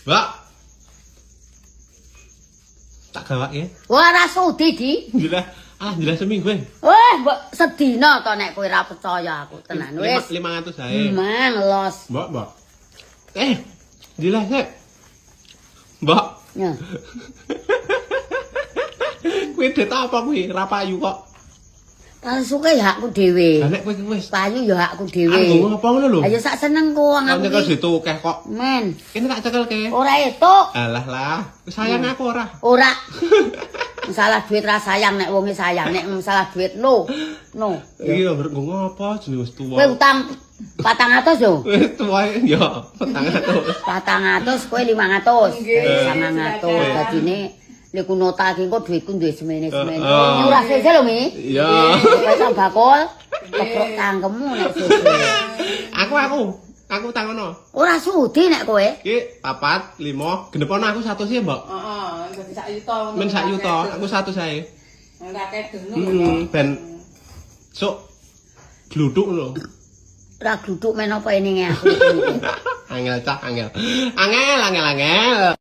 Mbak. Tak gawake. Wah, ora sudi, Di. Jelas, alah jelas seminggu. Eh. Wah, mbok sedina to nek kowe ora percaya aku tenan wis. 500 ae. Mang los. Mbak, Mbak. Eh, jelas sik. Mbak, Ya. kuwi det apa kuwi? Ra payu kok. Palsuke ya hakku dhewe. Lah nek kowe wis Payu ya hakku dhewe. Arep ngomong apa ngono lho? Ayo sak senengku wong Aku aku nyekel iki. duit akeh kok. Men, Kene tak cekel ke. ora etuk. Alah lah, sayang aku ora. Ora. Masalah duit ra sayang nek wonge sayang, nek masalah duit no. No. Iki lho ngomong apa jenenge wis tuwa. Kowe utang 400 yo. Wis tuwa ya, 400. 400 kowe 500. Nggih. 900 dadine lek ku nota iki engko duitku duwe semene-semene. Heeh. Ini ora sese lho, Mi. Iya. Kowe sak bakul keprok cangkemmu nek sese. Aku utang ngono. Ora sudi nek kowe. Iki 4, 5, genepono aku 1 sih, Mbak. Heeh, dadi sak yuta ngono. Men sak yuta, aku 1 sae. Ora kedeng. Ben sok gluduk lho. Ora gluduk men apa eninge aku. Angel cah, angel. Angel, angel, angel.